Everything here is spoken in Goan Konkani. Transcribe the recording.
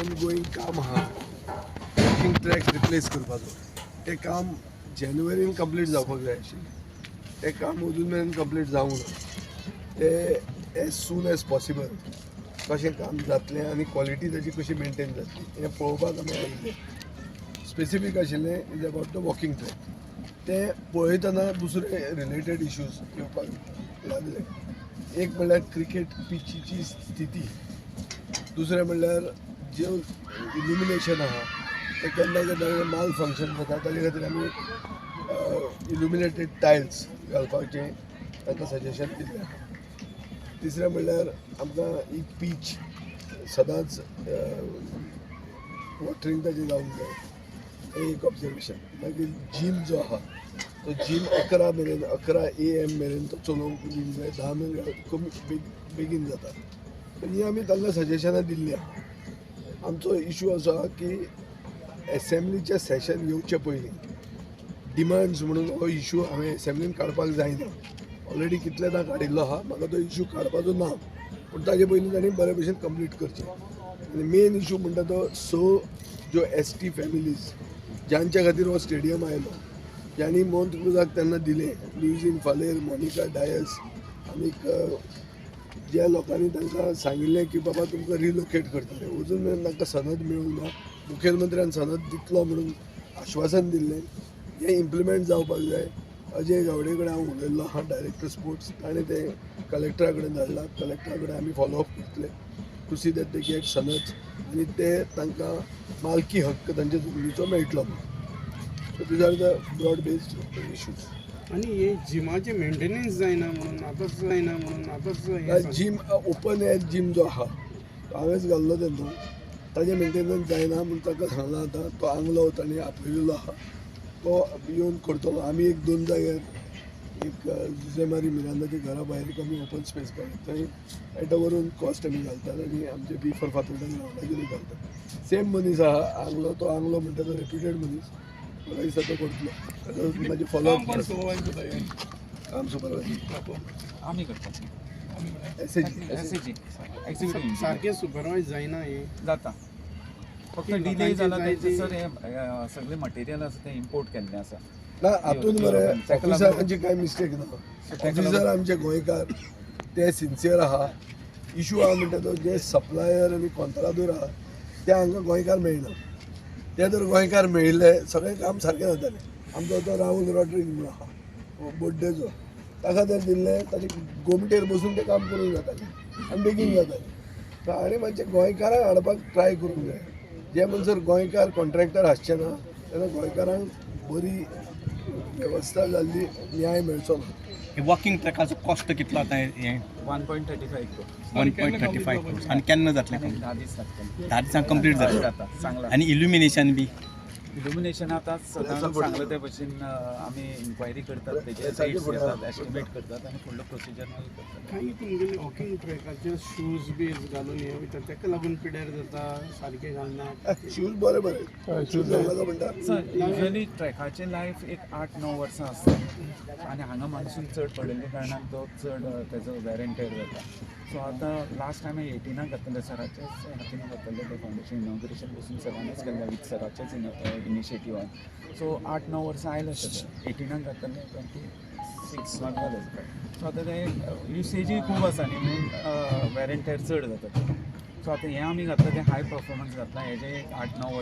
ऑनगोईंग काम आहा वॉकिंग ट्रॅक रिप्लेस करपाचो, तें काम जानेवारीन कंप्लीट जावपाक जाय आशिल्लें. तें काम अजून मेरेन कंप्लीट जावंक ना. तें एज सून एज पॉसिबल कशें काम जातलें आनी क्वॉलिटी ताची कशी मेनटेन जातली हें पळोवपाक आमी आयिल्ले. स्पेसिफीक आशिल्लें is about the walking track. तें पळयतना दुसरे रिलेटेड इश्यूज येवपाक लागले. एक म्हणल्यार क्रिकेट पिचीची स्थिती, दुसरें म्हणल्यार जें इल्युमिनेशन आहा तें केन्ना केन्ना माल फंक्शन जाता, ताजे खातीर आमी इल्युमिनेटेड टायल्स घालपाचें तांकां सजेशन दिल्लें आहा. तिसरें म्हणल्यार आमकां ही पीच सदांच वॉटरींग ताजें जावंक जाय, हें एक ऑब्जर्वेशन. मागीर जीम जो आहा तो जीम 11 मेरेन, 11 AM मेरेन तो चलोवंक दिवंक जाय, 10 मेरेन कमी बेगीन जाता. ही आमी तांकां सजेशनां दिल्लीं आहा. आमचो इशू असो आहा की एसेंब्लीचें सेशन येवचे पयलीं डिमांड्स म्हणून हो इशू हांवें एसेंब्लीन काडपाक जायना. ऑलरेडी कितलेदां काडिल्लो आहा, म्हाका तो इशू काडपाचो ना, पूण ताजे पयलीं तांणी बरे भशेन कंप्लीट करचें. आनी मेन इशू म्हणटा तो 6 ज्यो ST families ज्यांच्या खातीर हो स्टेडियम आयलो, ज्यांनी मोंतक्रुजाक तेन्ना दिलें, लुईझीन फालेर, मोनिका डायस आनीक ज्या लोकांनी तांकां सांगिल्लें की बाबा तुमकां रिलोकेट करतले, अजून मेरेन तांकां सनद मेळूंक ना. मुखेलमंत्र्यान सनद दितलो म्हणून आश्वासन दिल्लें, हें इम्प्लिमेंट जावपाक जाय. अजय गावडे कडेन हांव उलयल्लो आहा, डायरेक्टर स्पोर्ट्स, ताणें तें कलेक्टरा कडेन धाडलां. कलेक्टरा कडेन आमी फॉलोअप करतले to see that they get सनद आनी ते तांकां मालकी हक्क तांच्या जमनीचो मेळटलो. So these are the broad based issues. आनी हे जिमाचे मेंटेनन्स जायना म्हणून आतांच जायना म्हणून आतांच जीम ओपन एअर जीम जो आहा तो हांवेंच घाल्लो तेन्ना, ताजें मेंटेनन्स जायना म्हूण ताका सांगलां. आतां तो आंगलो ताणें आपयलेलो आहा, तो येवन करतलो. आमी एक दोन जाग्यार, एक जुजेमारी मिरांदाच्या घरा भायर एक आमी ओपन स्पेस काडला, थंय एट our own cost आमी घालतात आनी आमचे बी फॉर फातोर्डा ग्रावंडाचेरूय घालतात. सेम मनीस आहा आंगलो, तो आंगलो म्हणटा तो रेप्युटेड मनीस, म्हाका दिसता तो करतलो. म्हाजे फॉलोअप काम सुपरवायज आमी करता. SAG executive सारकें सुपरवायज जायना हें जाता, फक्त डिले जाला. तें सर हें सगळें मटेरियल आसा तें इम्पोर्ट केल्लें आसा. ना हातून मरे ऑफिसरांची कांय मिस्टेक ना. ऑफिसर आमचे गोंयकार, ते सिन्सियर आहा. इशू आहा म्हणटा तो जे सप्लायर आनी कॉन्त्रादोर आहा ते हांकां गोंयकार मेळना. ते जर गोंयकार मेळिल्ले सगळें काम सारकें जातालें. आमचो तो राहुल रॉड्रिग्ज म्हणून आहा बोड्डेचो, ताका जर दिल्लें ताजे गोमटेर बसून तें काम करूंक जातालें आनी बेगीन जातालें. आनी मातशें गोंयकारांक हाडपाक ट्राय करूंक जाय. जे म्हणसर गोंयकार कॉन्ट्रॅक्टर आसचे ना तेन्ना गोंयकारांक बरी वेवस्था जाल्ली न्याय मेळचो ना. वॉकिंग ट्रॅकाचो कॉस्ट कितलो आतां हें? 1.35 crore. 1.35 crore. आनी केन्ना जातलें? 10 दीस लागतले. 10 दिसांक कंप्लीट जातलें? जाता, सांगलां. आनी इल्युमिनेशन बी? इल्युमिनेशन आतां सदांच सांगलां ते भशेन आमी इन्क्वायरी करतात, तेजे रेट्स घेतात, एस्टिमेट करतात आनी फुडलो प्रोसिजर मागीर करतात. कांय तुमगेले वॉकिंग ट्रॅकाचेर शूज बी घालून हे वयता, ताका लागून पिड्यार जाता, सारकें घालना. शूज बरे बरे शूज घालनाका म्हणटा. सर युजली ट्रॅकाचें लायफ एक 8-9 वर्सां आसता आनी हांगा मानसून चड पडिल्ल्या कारणान तो चड तेजो वेर एंड टेर जाता. सो आतां लास्ट टायम 18 घातलें, सराच्याच हातीन घातलें तें फावंडेशन इनॉग्रेशन बसून सरानच केल्लें वीथ सराच्याच इनिशिएटिवान. सो 8-9 वर्सां आयलें सगळें, 18 घातलें, 26 जालें. सो आतां तें युसेजूय खूब आसा न्ही, म्हणून वेर एंड टेर चड जाता. सो आतां हें आमी घातलां तें हाय परफॉर्मन्स घातलां, हेजें 8-9 वर्सां.